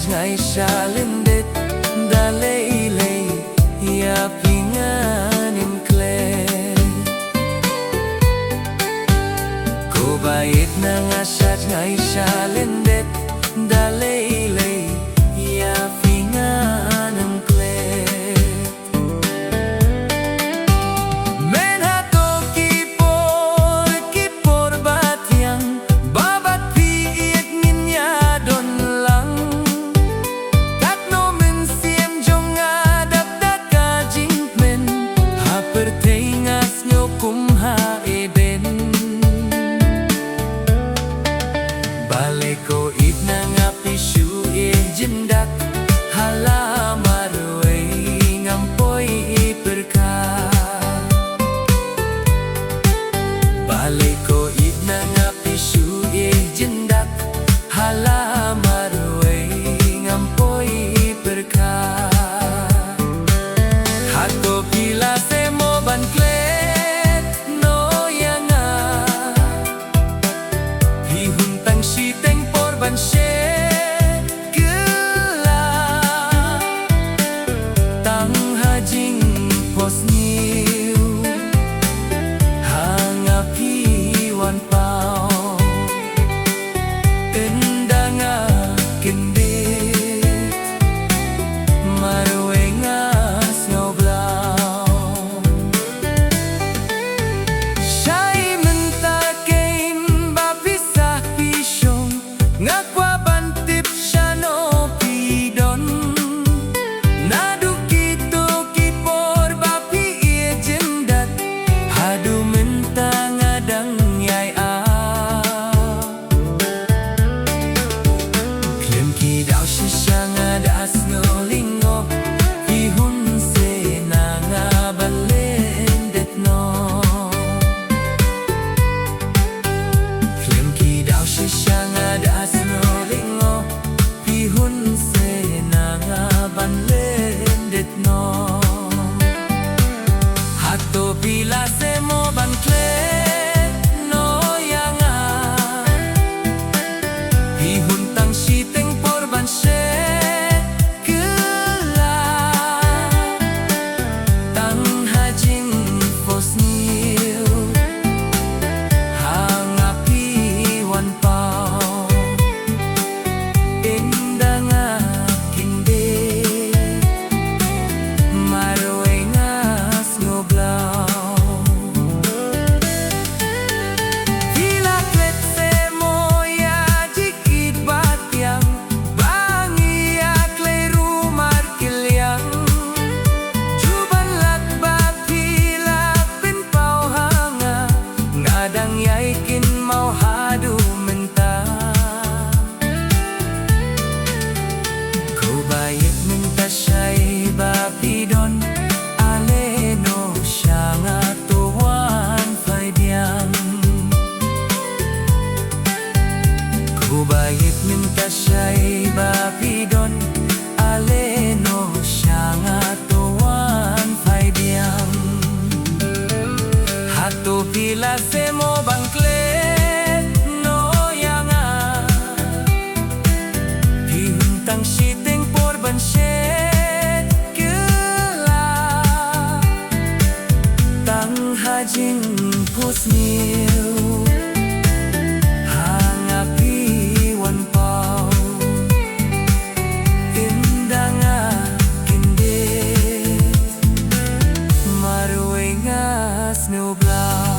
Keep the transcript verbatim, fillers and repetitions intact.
Nga ïa sha lyndet da lei lei, ïa phi ngan ym klet. Ko ba ïeit na nga sha, nga ïa sha lyndet da lei lei, ïa phi ngan ym klet. Mynta to ki por, ki por ba thiang, ba bad phi ïeit ngin ïa don lang. Katno mynsiem jong nga dap da ka jingkmen, ha pyrthei nga sngew kum ha Eden. Balei ko ïeit na nga phi shu ïeit jyndat, ha la marwei ngam poi pyrkhat. Balei ko ïeit na nga phi shu ïeit jyndat, ha la marwei ngam poi pyrkhat. Hato phi la seh mo ban klet noh ïa nga? Phi hun tang shiteng por ban share kylla. Tang ha jingphohsniew, ha nga phi wan paw. Ynda nga kyndit, marwei nga sngew blah. Shai mynta kein ba phi sah phi shong, nga kwah ban tip shano phi don. Naduh kito ki por ba phi ïeit jyndat, haduh mynta nga dang ïai ap. Khlem ki daw shisha nga da sngew lyngngoh, phi hun seh na nga ban lyndet noh. Khlem ki daw shisha nga da sngew lyngngoh, phi hun seh na nga ban lyndet noh. Hato phi la seh mo ban klet noh ïa nga? Phi hun tang shiteng por ban share kylla. Tang ha jingphohsniew, ha nga phi wan paw. Ynda nga kyndit, marwei nga sngew blah. Phi la klet seh mo ïa ki kit ba thiang, ba ngi ïa kloi ruh markylliang. Ju ban lad ba phi la pynpaw ha nga, nga dang ïai kynmaw haduh mynta. Ko ba ïeit mynta shai ba phi don, ale noh sha nga to wan phai biang. Ko ba ïeit mynta shai ba phi don, ale noh sha nga to wan phai biang. Hato phi la seh mo ban klet noh ïa nga? Phi hun tang shiteng por ban share kylla. Tang ha jingphohsniew, ha nga phi wan paw. Ynda nga kyndit, marwei nga sngew blah.